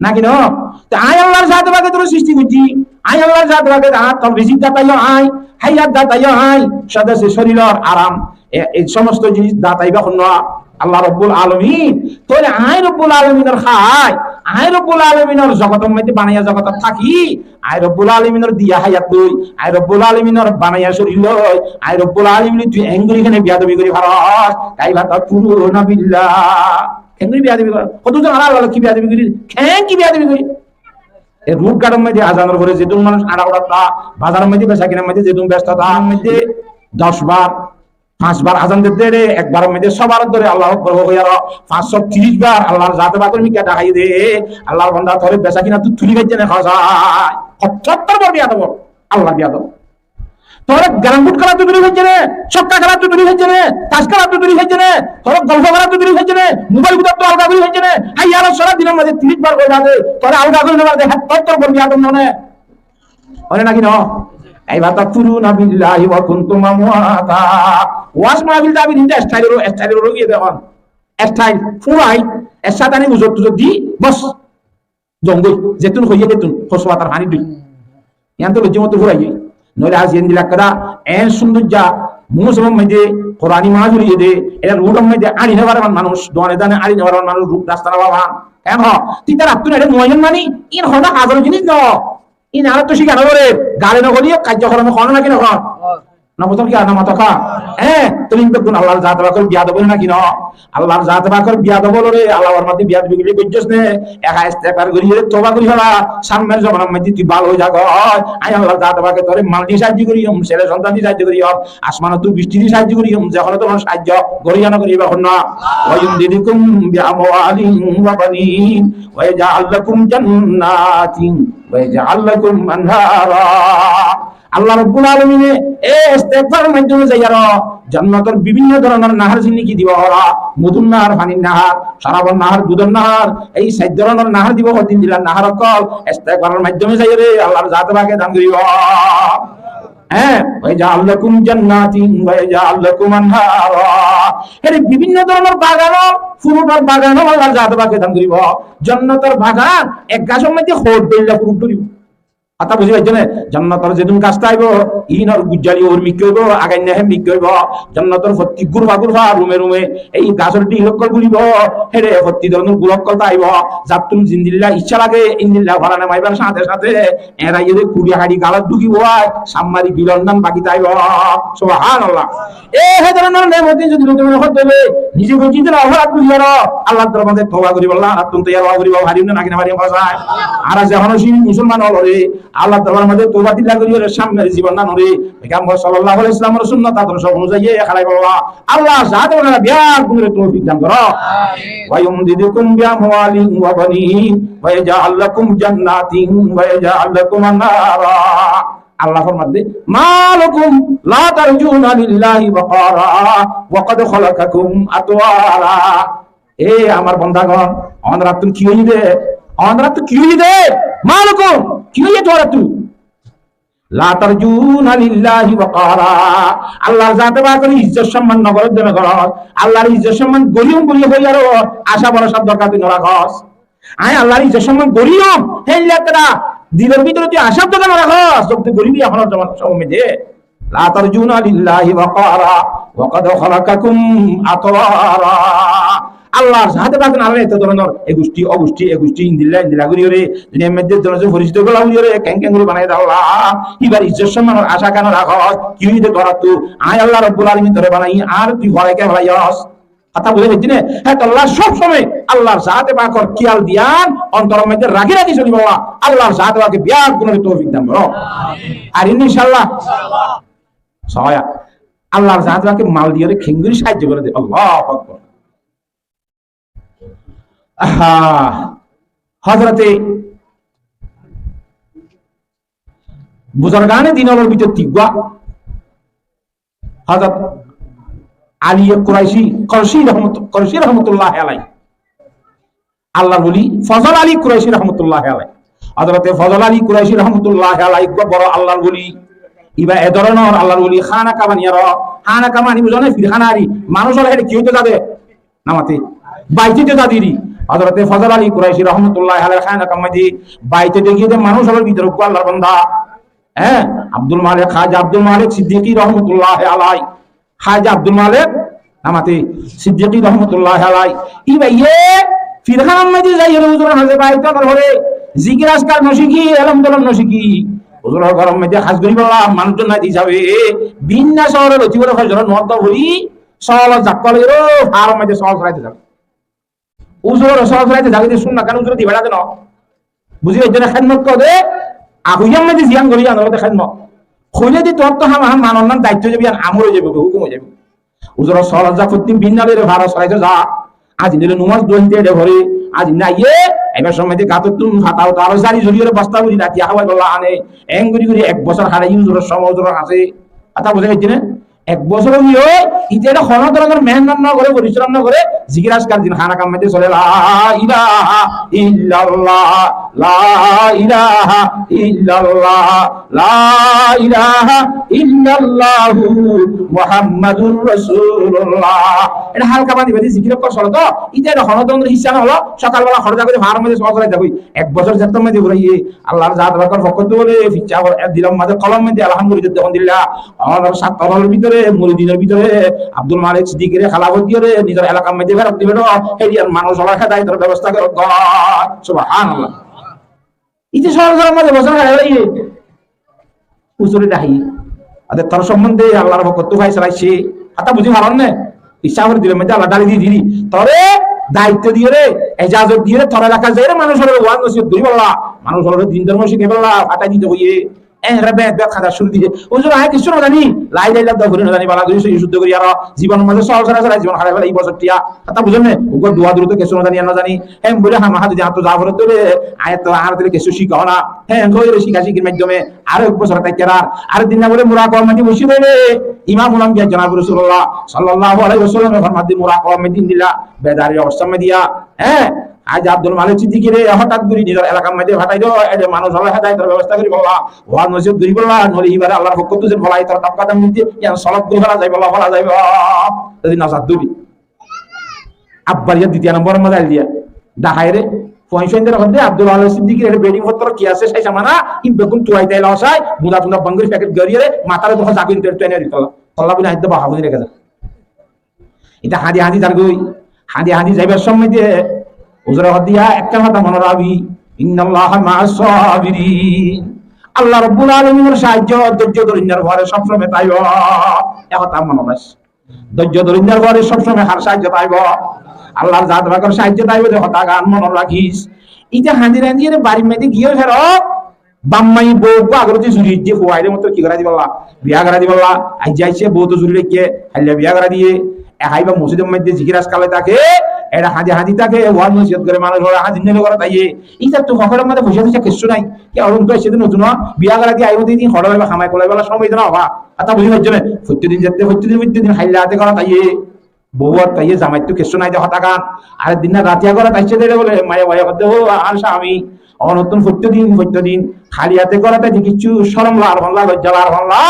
Naki no? Te añí Allar zaate pake tore sristi goijjí. Añí Allar zaate pake, tor rizik data yó añí, hayat data yó añí, sade se córilor aram, e, e somosto jinis data iba honnúa? Allah Rabbul Alamin. Tóile añí Rabbul Alaminor hái, añí Rabbul Alaminor zogotor maze banaiya zogotot táki, añí Rabbul Alaminor diya hayat loi, añí Rabbul Alaminor banaiya córir loi, añí Rabbul Alamin loi tui engori kene biyadobi gorí faros? Kaifa takfuruna billah. Engori biyadobi goró? Hoddúr zon añára Allah loi ki biyadobi gorí? Keén ki biyadobi gorí? E rud ghator maze azanor fore zedún manúic añára uçá ta, bazaror maze beca kinar maze zedún besto ta, maze doc bar, fañs bar azan de de, ekbaror maze só bar dóre Allahu Akbar hoi, ar fañs só tiríc bar Allar zaate pakor mikká dhakaiye de, Allar bonda tore beca kinattú tuli faijjé né, hoó sai? Hottór bor biyadob, Allar biyadob. Toré gelamput kélattú dóri faijjé né, sokka kélattú dóri faijjé né, tas kélattú dóri faijjé né, toré golfo kélattú dóri faijjé né, mobail gútattú alga gorí faijjé né, háiya alas solah dinor mazé tiríc bar hoiba de, toré alga gorí no fare de, hé, tor, tor bor biyadab no né? Óile náki no? Afa takfuruna billahi wa kuntum amwata. Waz mahfil tábir inde style ro, style ro giyé de ehón. Style, furai, e satani uzor tuzor di, bos. Zongoi, zetún hoiyé detún, hosu atar faní dui. Yián to lojji moto furai giyé. Noile aijja endilla ekkán, en sundor za, musulman maze, Kurani mahfil óiye de, ere road or maze añçi no fare manúic, done done añçi no fare manúic, road rasta no fare. En ho, tui tar attún ere muayen mani, in hono hazar jinis no. In añára to cíka no fore, gale no fori, kajje horome hono náki no hon. No buzón ki, ar no mato ka? Hé, tóile in beggún Allar zate pakor biyadab óil náki no? Allar zate pakor biyadab óile re, Allah or mazé biyadabi goijjós né, eka istigfar gorí re, toba gorí fela, samner zobanar mazé tui bála ói za goi. Añí Allar zate pake toré mal di saijjo goijjum, sere sontan di saijjo goijjum, asmanottú bicti di saijjo goijjum, ze hono dóronor saijjo gorí ya no gorí ba hon na. Wa yumdidkum bi amwalin wa banin, wa yaj'al lakum jannatin, wa yaj'al lakum anhara. Allah Rabbul Alamine e istigfaror maiddome zaiyaró jonnotor bibinno dóronor nahar zindigi dibo óra, modúr nahar, fanir nahar, corabor nahar, dudor nahar, ei sair dóronor nahar dibo, hotindilla nahar ókkol istigfaror maiddome zaiyaré Allar zate pake dan goribo. Hé, wa yaj'al lakum jannatin wa yaj'al lakum anhara. Ére bibinno dóronor bagan, furutor bagan Allar zate pake dan goribo. Jonnotor bagan ek gasor maze hoddilla furut dóribo. Hotá buzí faijjó né? Jonnotor zedún gas táibo, inor gujjali or mikká óibo, againna hé mikká óibo. Jonnotor fottí gurfa gurfa, rume rume, ei gasor dhil ókkol gulibo, héçe fottí dóronor gul ókkol táibo. Zattún zendilla icca lage, endilla forane maibar sáte sáte, eraiyóre kuri haçi galot dhukibo, ai, sammari bilon nan baki táibo. Subhanallah. E hé dóronor nemotin zodi loke mone hoó de, nize gori zodi oforád gori faro, Allar dorbar maze toba goribolla, añárattún toiyar ówa foribo, farim né náki no farim, hoó sai? Añára ze hono sin musolman ókkol ore, Allar dorbar maze toba dilla gori ore, samner zibon nan ore, Paigambar sallallahu alaihi wasallamor sunnot adorsho onuzai e halaibolla, Allar zate pake beggúnore toufik dan goro. Wa yumdidkum bi amwalin wa banin, wa yaj'al lakum jannatin, wa yaj'al lakum anhara. Allah formar de, "Ma lakum la tarjuna lillahi waqara wa qad khalaqakum atwara." E amar bandagon, onorattún ki óiye de? Onorattún ki óiye de? Ma lakum, ki óiye tuáñrattún? La tarjuna lillahi waqara. Allar zate pakor izzot somman no goror de no goror. Allar izzot somman goijjum buli hoiyaró acá borosa dorkar tui no rakos. Añí Allar izzot somman goijjum, héilla ekkán dilor bútore tui acá dorkar no rakos, zodi goribi ehón zobanar somot de. La tarjuna lillahi waqara wa qad khalaqakum atwara. Allar zate pake añárar eto dóronor e gucthi, o gucthi, e gucthi, endilla, endilla gori ore, duniyar maze dóronor ze foristo gola gori ore, keng keng gori banai de Allah. Ibar izzot sommanor acá keno rakos, ki óiye de tuáñrattún? Añí Allah Rabbul Alamin tore banai, ar tui horai ke felaiyos. Hotá buzí faijjó né? Hétolla sob somoi Allar zate pakor kiyal diyan ontoror maze raki raki solibolla Allar zate pake beggúnore toufik dan goro. Ar inshallah. Soya. Allar zate pake mal diyore kengori saijjo gore de. Allahu Akbar. Aha. Hozrote Buzurgane din ólor bútore uggwá Hozrot Ali Kuraici, Kuraici rahmat-, Kuraici rahmatullahi alai. Allar wali Fozol Ali Kuraici rahmatullahi alai. Hozrote Fozol Ali Kuraici rahmatullahi alai uggwá boro Allar wali. Iba e dóronor Allar wali hána Kaba baniyaró, hána Kaba mani buzó né, firhána ari, manúic ókkol héçe ki óito zade? Namate. Baite de zadiri. Hozrote Fozol Ali Kuraici rahmatullahi alaihi hána Kaba maze baite de giyé de manúic ókkolor bútore uggwá Allar banda. Hé, Abdul Malek, Hája Abdul Malek Siddiqui rahmatullahi alaihi. Hája Abdul Malek, namate, Siddiqui rahmatullahi alaihi. Iba ye firhánar maze zaiyóre huzuror hañse baite no fore, zikir azkar no cíki, elom tolom no cíki. Huzuror góror maze haz goribolla manúic zon nai de hísabe, binna sóore loti bóle fozoror nomaz fori, sóolot zagói, ó, faáror maze sóol sóraite zagói. Huzuror sóol sóraite zagói de sunnat, kiyá huzure di beçá de no. Buzí faijjó né, hédmot hoó de, ahuiyar maze ziyán gorí zano de hédmot. Hoile de tuáñr to ham ham manor nan daitto zaibo, yián amor ói zaibo, hukum ói zaibo. Huzuror sóolot za, fottí binna loi faáror sóraite za. Aijja noile nomaz duwa híte eçe fore, aijja nái, aibar somot de gatottún fata uta aró zari zori óre bosta buri rati háwaibolla ane. Eén gorí gorí ek bosór hárai huzuror somot huzuror hañse. Hotá buzá faijjó né? Ek bosór ói giyói, íte honó dóronor mehénnot no goré, forisrom no goré, zikir azkar din hána kam maze sole, "La ilaha illallah, la ilaha illallah, la ilaha illallahu Muhammadur Rasulullah." Ede halka bandi bandi zikir okkol sole to, íte honó dóronor hissa no óilo, sokal bela hoçé zagói, farar maze sole zagói. Ek bosór zettót maze furaiye, Allar zat pakor fokkóttu bole, ficcá bole, e dilor maze kolom maze alhamdulillah dekón dilla. Onor sattor bútore, muridinor bútore, Abdul Malik Siddiqire halafot diyóre, nizor elakar maze ferot dibe do, hédiyar manúic ólar hedayetor bebosta goró. Subhanallah. Íte sóhor sóhor maze bosór hara hara iye. Usure dahi. Ade tor sombonde Allar fokkóttu faisala aiccé. Hotá buzí faron né? Issá gorí dilor maze Allah dali di diri. Tore dayitto diyóre, ejazot diyóre, tor elakar zaiyóre manúic ólar waz nosiyot goríbolla, manúic ólar din dórmo cíkaibolla, fatai dito hoiye. Eñre bed bed hada cúru diyé. Usur, añí kessú no zani. La ilaha illallah fori no zani, bala gorí cúru gorí aró. Zibonor maze sóhor sóhor sóhor zibon hárai félaiyi bosór tiya. Hotá buzón né? Uggwá dua durut kessú no zani, ar no zani. Hé buli hama hadi ján to za fore dóre. Añí to añáre kessú cíkaó na. Hé, hoiyóre cíka cíkir maiddome aró ek bosór táikki ar. Ar din na bole murakabar maze boiccé dé. Imamul Anbiya janab Rasulullah sallallahu alaihi wasallam e formaiye dé murakabar maze din dilla bedarir obostár maze diya. Hé, Háji Abdul Malik Siddiqire hotát gorí nizor elakar maze fatai do, ede manúic ólar hedayetor bebosta goríbolla, waz nosiyot goríbolla, nole ibare Allar fokkóttu zen félaiye tor tabka dam dite, yián solot gorí féla zaibolla, féla zaibo. Zodi no zat dóri. Abbar iyá ditiyo nombor maze ail diya. Daháire, fuain fuain dóre hoó de, Abdul Wahab Siddiqir ere beding fottor ki asé sai samana, in beggún tuai tai losai, buda tunda bangori packet goriyore, matare dókka zago inter tuai niyore tolla. Tolla buli añí de baha buli reke za. Ita hañdi hañdi zargoi, hañdi hañdi zaibar somoi de, uzure hoó de, ekkán hotá mone rakbi, "Innallaha ma'as sabirin." Allah Rabbul Alaminor sahajjo, dóijjo dórinnar fore sob somoi taibo. E hotá mone rakis. Dóijjo dórinnar fore sob somoi har sahajjo taibo? Allar zat pakor sahajjo taibo de hotá gán mone rakis. Ita hañdi hañdi ere barir maze giyói ferot, baf mai bou uggwá agoroti zuri aijje, fuaire mottor ki gorái dibolla? Biya gorái dibolla. Aijja aicce, bou to zuri raikké, hailla biya gorái diye. E haiba mosjidor maze zikir azkar loi táke, ere hañdi hañdi táke, waz nosiyot gore, manúic óre hañdi nile gorot aiye. Itar to foketor maze foisa toisa kessú nai. Ki, ar uggwá aicce de notun, biya gorái diye, aibo de din hoçé laiba, hamai kolai bala somoi de no ba. Hotá buzí faijjó né? Fottí din zette, fottí din, fottí din hailla hate gorot aiye. Bou ar taiye zamaittú kessú nai de hotá gán. Ar din na ratiya gorot aicce de bole, maiyafuaye hoó de, "Ó añár sami, onottún fottí din, fottí din hali hate gorot aite kessú corom lar fonla, lojja lar fonla.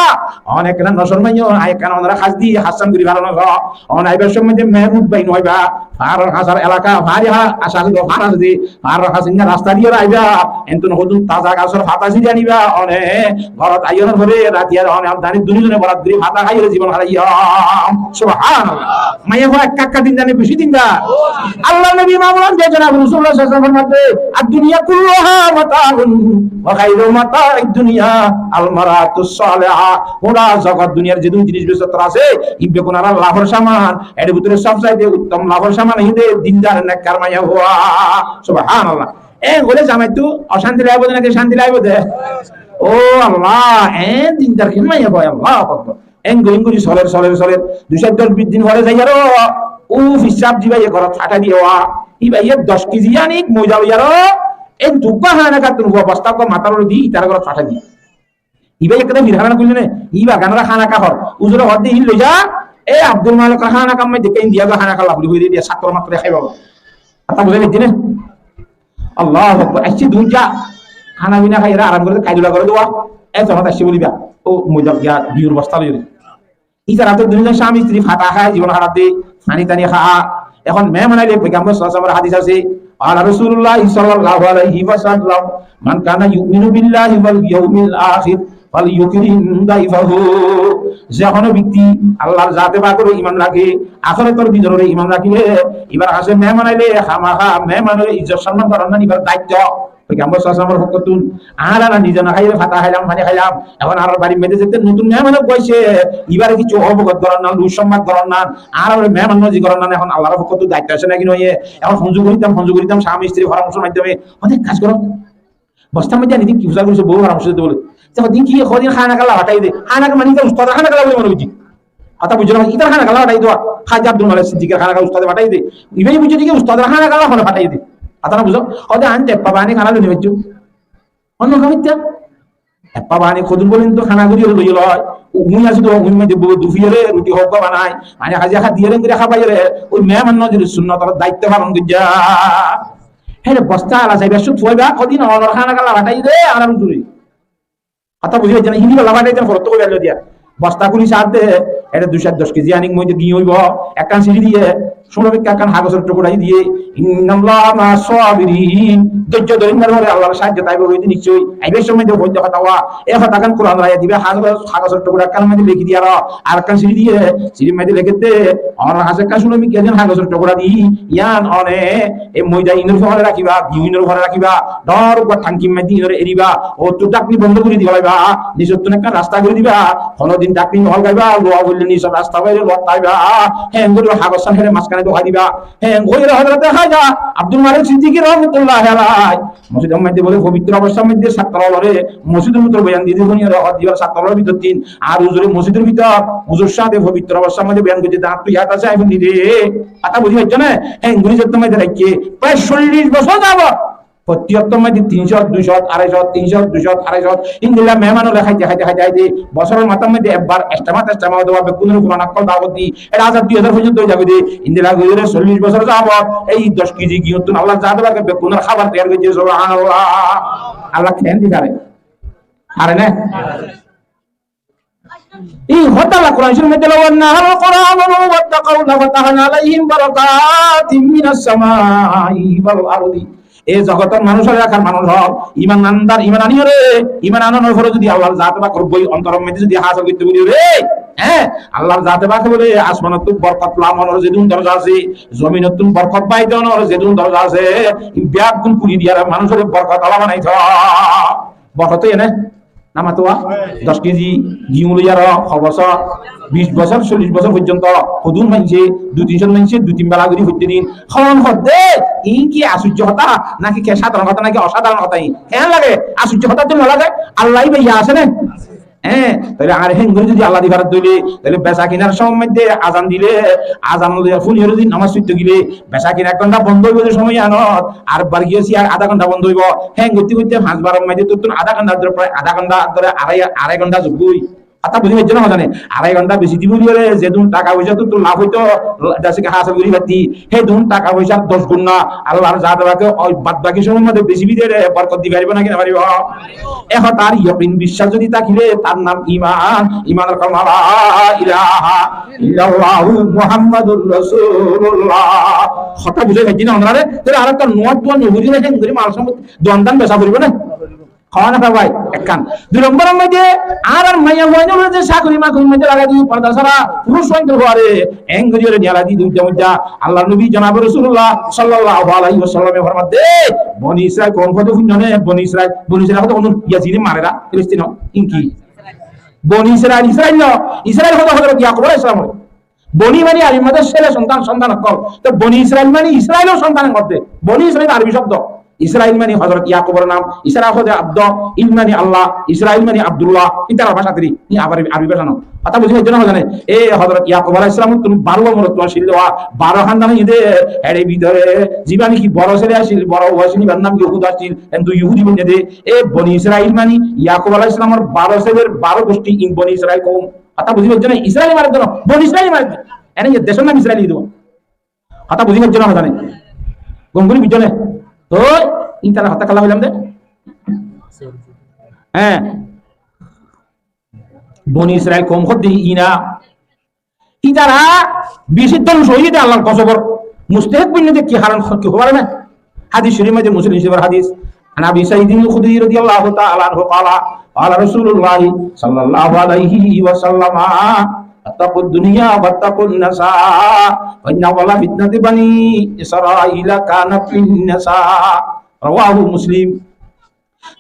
One ekkán no cormaiyo, añí ekkán onore hás di, hásan gorí faro no so. One aibar somoi de mehénut bai no aiba, farar hásar elaka, fari ha-, asá asé de, far asé de, farar hásar rasta diyore aiba, entún hodún taza gasor fata siri aniba, one gorot aiyonor fore ratiya one amdani duni zone borat gorí fata háiyore zibon háraiyum." Subhanallah. Maiyafua ekka ekka din dá né beci din dá? Allar nobi Imamul Anbiya janab Rasulullah sallallahu alaihi wasallam formaiye, "Ad-dunya kulluha mata'un wa khairu mata'id dunya al-mar'atus salihah." Fura zogot duniyar zedún jinis besottor asé, in beggún ar lafor saman, er bútore sob saite uttom lafor saman óilde dindar nekkar maiyafua. Subhanallah. E óile zamaittú ocanti laibo de naki canti laibo de? Ó Allah, e dindar ken maiyafua, Allahu Akbar. Engorí engorí soler, soler, soler. Dui sair doc bic din fore zai aró, ó fisab zibáye gorot fathai diye, íbaye doc kezi yanik moida loi aró, en tuggá hána kattún fua bosta uggwá matár uore di, itar gorot fathai diye. Íbaye ekkán fir hána goille né, íbar ganara hána ka hor. Uzure hoó de, "In loi za, e Abdul Malikor hána ka maze dekka, in diya goi hána ka lafuri hoi diya, sattor mattor haiba." Hotá buzá faijjó né? Allahu Akbar. Aicce dui za. Hána fina hái, era aram goré, kailula goré duwa. E zomot aicce boliba. Ó moidot giya biyur bosta loi. Itará to dui zon sami istri fata há, zibon hárat de, fani tani há. Ehón meheman aile, Poigambor sallallahu alaihi wasallamor hadis asé. Qala Rasulullah sallallahu alaihi wasallam, "Man kana yu'minu billahi wal yawmil akhir, falyukrim dayfahu." Ze hono bekti Allar zate pakore iman raké, ahérator din ore iman rakile, ibar hañse meheman aile hámaha meheman ore izzot somman goron nan ibar daitto. Poigambor sallallahu alaihi wasallamor fokkottún, añára nize no háiyore fata háilam, fani háilam, ehón añárar barir maze zette notun meheman uggwá aicce, ibare kessú obogot goron nan, luz somman goron nan, añárar meheman nowazi goron nan, ehón Allar fokkottún daitto asé naki noye? Ehón honzu gorítam, honzu gorítam, sami istri foramorcor maiddome, hoó de kaj goro. Bostar maze aní din ki fusar goijjé, bou foramorco dito bole. Te hodin ki, hodin hána kalla fathai de. Hána ka mani ita ustad hána kalla bole mone goijjé. Hotá buzó né? Itar hána kalla fathai de. Háji Abdul Malik Siddiqir hána kalla ustade fathai de. Iba buzó de ki ustad hána kalla hone fathai de. Hotá no buzó? Hoó de añí eppa bani hána loi no faijjum. Onno kam itta. Eppa bani hodun bole to hána gorí loi loi. Uñí asé de, uñí maze bou dufiyóre ruti hókka banai, mane hazi há diyóre gori hábaiyóre, ói meheman nozorir sunnot or daitto falon goijjé. Héçe bosta ala saibar cót fuaiba, hodin onor hána galla fathai de, añárar uzure. Hotá buzí faijjó né? Híni balla fathai de, forot to koi faillo diya. Bosta kúli saá de, ere dui cót doc kezi anik moide giyó óibo, ekkán siçi diye, cúno bekka ekkán hagosor tukura diye, "Innallaha ma'as sabirin." Dóijjo dóri, Allar sáaijjo táibo, ói din niccói. Aibar somot de hoiye de hotá wa, e hotágan Kuranor ayat, iba hagos, hagosor tukura ekkán maze leki diye, ar, ar ekkán siçi diye, siçir maze leki de, onor hañse ekkán cúno bekka ekkán hagosor tukura di, yián one, e moida inor fore rakiba, giyó inor fore rakiba, dór uggwá thankir maze inore eriba, ottu dhakni bondo gori diba laiba, nisottun ekkán rasta gori diba, honodin dhakni no hólgaiba, luwa foille nisor rasta baire luwa taiba, hé engori hagos sán héçe mazkane duhái diba, hé engori Hozrote Hája Abdul Malik Siddiqui rahmatullahi alaih, mosjidor maze bole fobitro obostar maze satro ólore mosjidor bútore boyan dite fúniyore hoó de ibar satro ólor bútottu añár uzure mosjidor bútore uzur sáñte fobitro obostar maze boyan goijje de, añáttu yad asé, añí fúnni de. Hotá buzí faijjó né? Hé engori zetto maze raikké, pray sollic bosór zagót. Fottí ottór maze tin cót, dui cót, arai cót, tin cót, dui cót, arai cót. Endilla meheman ókkole háite, háite, háite, háite, bosóror matár maze ekbar estema testema óibo, beggúnore Kuran ókkol dawot di, ere házar dui házar foijjonto ói zagói de. Endilla gorí gorí sollic bosór zagót ei doc kezi giyóttun Allar zate pake beggúnor hábar toiyar goijjé, subhanallah. Allah keén di fare? Fare né? Ei hotá Allah Kuran Córif maze, "Law anna ahlal qura amanu wattaqaw lafatahna alaihim barakatin minas samai wal ardi." E zogotor manúic ókkol, elakar manúic ókkol, iman andar, iman aniyore, iman anonor fore zodi Allar zate pak or boi ontoror maze zodi hásil goitto buli re, hé, Allar zate pak bole asmanottú borkot lamonor zedún dorza asé, zominottú borkot bair onor zedún dorza asé, beggún kúli diyore manúicore borkot ola banaito. Borkot óiye né? Namatuwa, doc kezi giyó loiyaró, ho bosór, bic bosór, sollic bosór foijjonto, hodún maincé, dui tin cót maincé, dui tin bela gorí foitte din. Hon hoó de, iín ki asujjo hotá, naki ke sadaron hotá, naki osadaron hotá iín? Keén lage? Asujjo hotá to no lage? Allah iba iya asé né? Hé, tóile añáre héngori zodi Allah di farat dóile, tóile besa kinar somot de azan dile, azan loi fúniyore zodi nomaz foitto gile, besa kina ek gonta bondo óibo de somoi anot, ar bar giyé siya adá gonta bondo óibo. Héen goitte goitte fañs baror maze tottun adá gonta dóri, prai adá gonta dóri arai, arai gonta zugói. Hotá buzí faijjó né hozane? Arai gonta besi dibo buli hole zedún taka foisa tottun laf óito, dase ki hásil gorí fatti, hédún taka foisar doc gunna Allar zate pake oi bad baki somor maze besi bidiyore borkot di faribo naki no faribo? E hotár yokin biccác zodi tákile tar nam iman, imanor kolma la ilaha illallahu Muhammadur Rasulullah. Hotá buzí faijjó né onorare? Tóile añára to nuwa duwa no buzí na, héngori mal sompotti duwan dan besa foribo né? Hon na bái, ekkán. Dui lombor maze añárar maiyafuain ókkol ze sakori makori maze lagai di, porda sára furuc ókkol fore, héngori ore niyalai di dui dam. Allar nobi jonabe Rasulullah sallallahu alaihi wasallam e formade, Boni Israil koum hoó de fúinno né, Boni Israil, Boni Israil hoó de honún, Yazide marera, Filistin o, inki. Boni Israil, Israil no, Israil hoó de Hozrot Yakub alaihissalam ore. Boni mani Arabir maze sele sontan, sontan ókkol. To Boni Israil mani Israil or sontan hoó de. Boni Israil Arabi cobdo. Israil mani Hozrot Yakub or nam, Isra hoó de Abd, il mani Allah, Israil mani Abdullah, itarar báca teri, i Arabi, Arabi báca no. Hotá buzí faijjó né hozane? E Hozrot Yakub alaihissalam ottun baró morotfuwa accíl de, baró hándan accíl de, ere bútore ziba niki boro sele accíl, boro fua accíl, ibar nam Yahud accíl, hintu Yahudi boni de. E Boni Israil mani Yakub alaihissalam or baró seler baró gucthi, in Boni Israil koum. Hotá buzí faijjó né? Israil mani de no, Boni Israil mani de. Ene ye decor nam Israil de. Hotá buzí faijjó né hozane? Gom gorí buzó né? Toi, ítara hotá kiyólla hoilam de? Hé. Boni Israil koum hoó de ina. Ítara beci dóngco óiye de Allar gozobor mustahek boni de, ki haron, ki hobar na? Hadis Corif maze, Muslim Corif or hadis. عن أبي سعيد الخدري رضي الله تعالى عنه قال، قال رسول الله صلى الله عليه وسلم، اتقوا الدنيا واتقوا النساء، فإن أول فتنة بني إسرائيل كانت في النساء. رواه مسلم.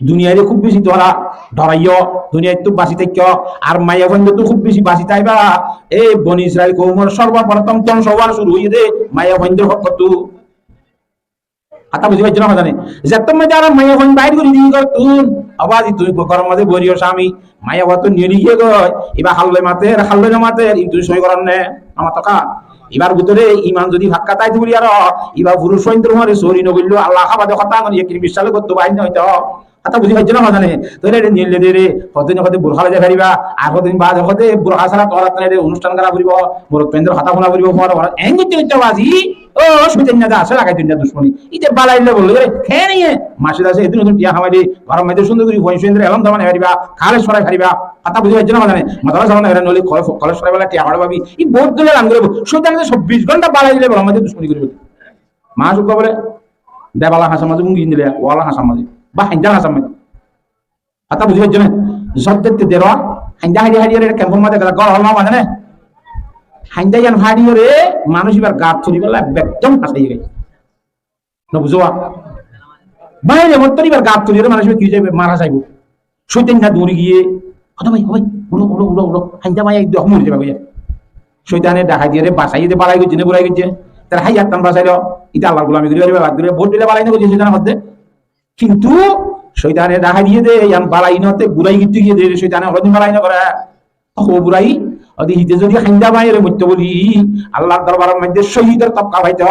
Duniyaire kúb beci dora, doraiyó, duniyaittú basi táikko, ar maiyafuaindottú kúb beci basi táiba. E Boni Israil koumor sorboprotom dóngco ówan cúru óiye de maiyafuaindor hókkottú. Hotá buzí faijjó né hozane? Zettót maze añára maiyafuain bair gorí di górttun, abá zi tui góror maze bori ó sami, maiyafua to niyoli giyé goi, iba hálloi mater, hálloi no mater, in tui sói goron né? No mato ká. Ibar bútore iman zodi fakka táito buli aró, iba furuc fuaindor uore sóri no goilló, Allah hábade hotá añára yekin biccác loi górttú bair no óito. Hotá buzí faijjó né, mazá né? Tóile ere nille dere, hodin hodin burká loi zai fariba, ar hodin baade hodin burká sára tuáñra ere onusthan gora foribo, morot fuaindor hotá funa foribo, funa foribo, en goitte goitte bazi, ó, cóitan de asé, lagai dun de ducmoni. Ite balai le bole, ere, kene ye, masjid asé, edin odin tiya hamaile, gorom maze cúndor gori fuain fuaindor elom dama nai fariba, khalej forai fariba, hotá buzí faijjó né, mazá né? Madrasa bana fariba, nole khalej, khalej forai bole tiya hoçé fabi, i bout dole lam goribo, cóitan de sobbic gonta balai le bole, maze ducmoni goribo. Mas ugga bole, debala hañsar maze, bungi indile, wala hañsar maze, ba hañdar hañsar maze. Hotá buzí faijjó né? Zodde te dero, hañda hañdi hañdi ore kempor maze gela gol hol no maze né? Hañda iyan hañdi ore manúic ibar gat fori bolla ekdom hasai ore. No buzó wa? Baire mottor ibar gat fori ore manúic ibar ki zaibo? Mara zaibo. Cóitan na dori giye, "Hotá bái, ó bái, uço, uço, uço, uço." Hañda bái ekdom mori zaibo giye. Cóitane dahai diye re, basai diye, balai goijje ne burai goijje? Tar haiyattan basailo, ite Allar gulami gori fariba, bad gori, bout dile balai no goijje, cóitane hodde. Kintu cóitane dahái diye de, iyan balai no te, burai gittu giye de, cóitane honodin balai no gore. Ó burai, odi hite zodi hañda báiyor moitto buli, Allar dorbaror maze cóhidor tobka faito,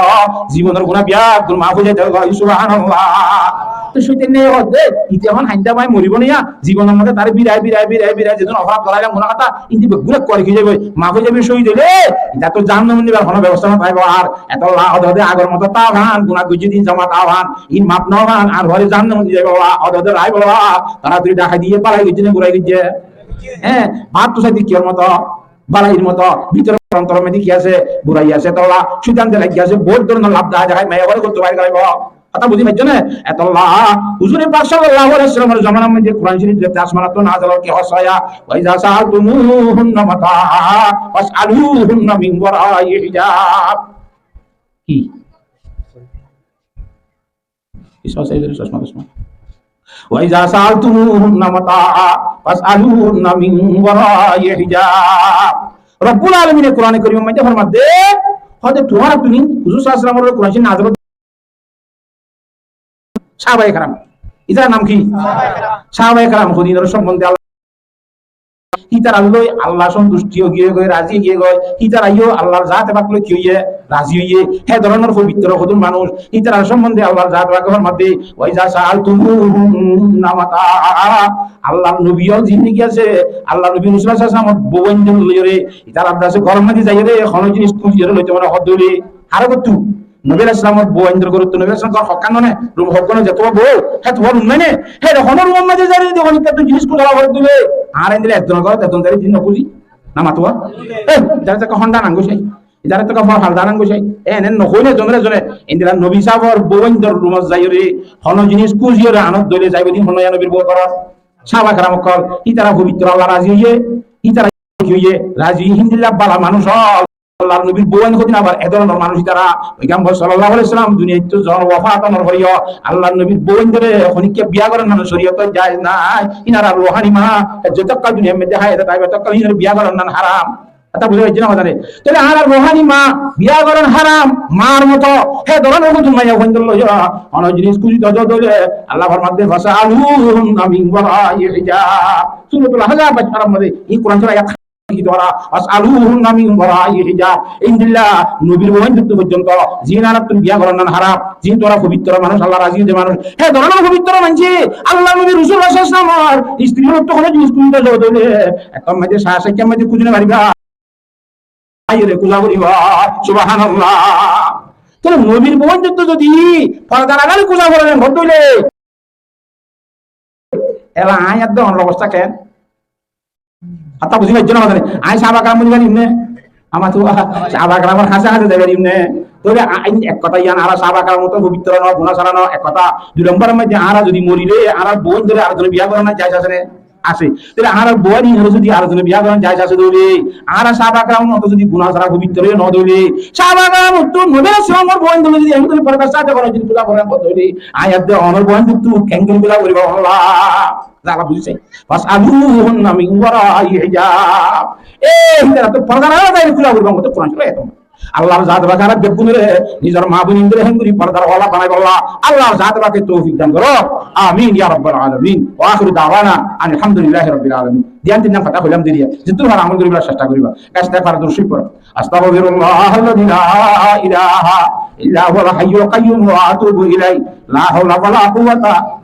zibonor guná biyaggún maf ói zaito, subhanallah. Te cóitane hodde, hite ehón hañda bái moribo niya, zibonor maze tare birai, birai, birai, birai, zedún oforad gorailám guná hotá, indi beggún kori ki zaibo, maf ói zaibo, cóhid óile, ita to jahannamot nibar hono bebosta no táibo ar, etolla ode ode agor moto tao hán, guná goijje din zama tao hán, in maf no hán, ar hore jahannamot nizaibo, ode ode raibo, taratari dahái diye, balai goijje ne burai goijje? Hé, bát to saide kiyór moto, balair moto, bútore ontoror maze ki asé, burai asé, etolla, cóitan de lagi asé, bout dóronor lab dahái dahái, maiya hore gottú bair goraibo. Hotá buzí faijjó né? Etolla, huzure pak sallallahu alaihi wasallamor zomanar maze Kuran Córif zette asmanottú nazil óil ki hoó sóiya, "Wa iza sa'altumuhunna mata'an fas'aluhunna min wara'i hijab." Ki? Ki sóiya, sóiya, sóiya, sóiya. "Wa iza sa'altumuhunna mata'an fas'aluhunna min wara'i hijab." Rabbul Alamine Kurane Korimor maze formadde, hoóde tuáñra tumi huzur sallallahu alaihi wasallamor Kuran Córif nazil Sahabaye keram. Ítarar nam ki? Sahabaye keram. Hítarar sombonde Allah, hítarar loi Allah sontushti ói giyé goi, razi ói giyé goi. Hítara yó Allahr zate pak loi ki óiye? Razi óiye. Hé dóronor fobitro hodún manúic. Hítarar sombonde Allahr zate pake formadde, "Wa iza sa'altumuhunna mata'an." Allahr nobi ol zindigi asé, Allahr nobi Rosul sallallahu alaihi wasallam bou aindór loiyóre, ítarar dase gorom maze zaiyóre, hono jinis kúziyóre loito mone hoó dóile, haré gottú? Nobi alaihissalamor bou aindór gorottú, Nobi alaihissalam gor hokkán none, rum hokkán none, zetuwa bou, hetuwa rum none, he hono rumor maze zai zodi honikka tún jinis kúza fore dile, añára endilla ekzonor gorot ekzon zai jinis no kúzi, no matuwa? Eh, ítara to ekka honda nangó sai, ítara to ekka for halda nangó sai, eh, ene no hoile zone zone, endilla Nobi sahabar bou aindór rumot zaiyóre, hono jinis kúziyóre anot dile zaibo din hono ya Nobir bou gorot. Sahaba keram okkol, ítara fobitro, Allah razi óiye, ítara ki óiye, razi, híndilla bala manúic ol. Allahr nobir bou ain hodin abar e dóronor manúic ítara. Foigambor sallallahu alaihi wasallam duniyaittú zon wafat ónor fore yó Allahr nobir bou ain dóre honikka biya goron nan coriyotot jaiz nai. Ínarar ruhani ma, e zotokkal duniyar modde hayat táibo, tokkal ínarar biya goron nan haram. Hotá buzí faijjó né, hotá re? Tóile añárar ruhani ma biya goron haram, mar moto, he dóronor hodin maiya fuaindor loi yó hono jinis kuzi dóile Allah formadde, "Fas'aluhunna min wara'i hijab." Suratul Ahzab, Bakarár modde, e Kuran córa ayat ki dóra, "Fas'aluhunna min wara'i hijab." Endilla nobir bou ain dóttu foijjonto, zin añárattún biya goron nan haram, zin tuáñra fobitro manúic, Allah razi óiye de manúic, he dóronor fobitro manúic, Allahr nobi Rosul sallallahu alaihi wasallamor istri olottú hono jinis kuzi dóile, ekkan maze sa, ekkan maze kuzi no fariba. Aiyóre kuza foribo, subhanallah. Tóile nobir bou ain dóttu zodi porda lagai kuza fore, ela añí ar de onor obosta ken? Hotá buzí faijjó né, hotá re? Añí sahaba keram buli farim né? Añár to sahaba keramor hásé hásé zai farim né? Tóile añí ek hotá iyan, añára sahaba keramor moto fobitro no, guná sára no, ek hotá. Dui lombor modde añára zodi morile, añárar bou ain dóre ar zone biya goron nan jaiz asé né? Asé. Tóile añárar bou ain dóre zodi ar zone biya goron jaiz asé dóile, añára sahaba keramor moto zodi guná sára fobitro no dóile, sahaba keramor moto nobi alaihissalamor bou ain dóre zodi endilla pordar sáte goron zodi kuza fore dóile, añí ar de onor bou ain dóttu kengori kuza foribo, Allah. Zara buzí sai. "Fas'aluhunna min wara'i hijab." E, ítara to pordar añára zai kuza foribo, moto Kuran córa ayat. Allahr zat pake añára beggúnore, nizor ma boin indore hengori pordar wala banaibolla Allahr zat pake toufik dan goro. Amin ya rabbal alamin. Wa akhiru da'wana anil hamdulillahi rabbil alamin. Diyan tin nan hotá hoilam deriya, zittur fara amol goribar cesta goriba. Cesta gora durud corif poro. Astaghfirullahal ladzi la ilaha illa huwal hayyul qayyum wa atubu ilaih. La hawla wala quwwata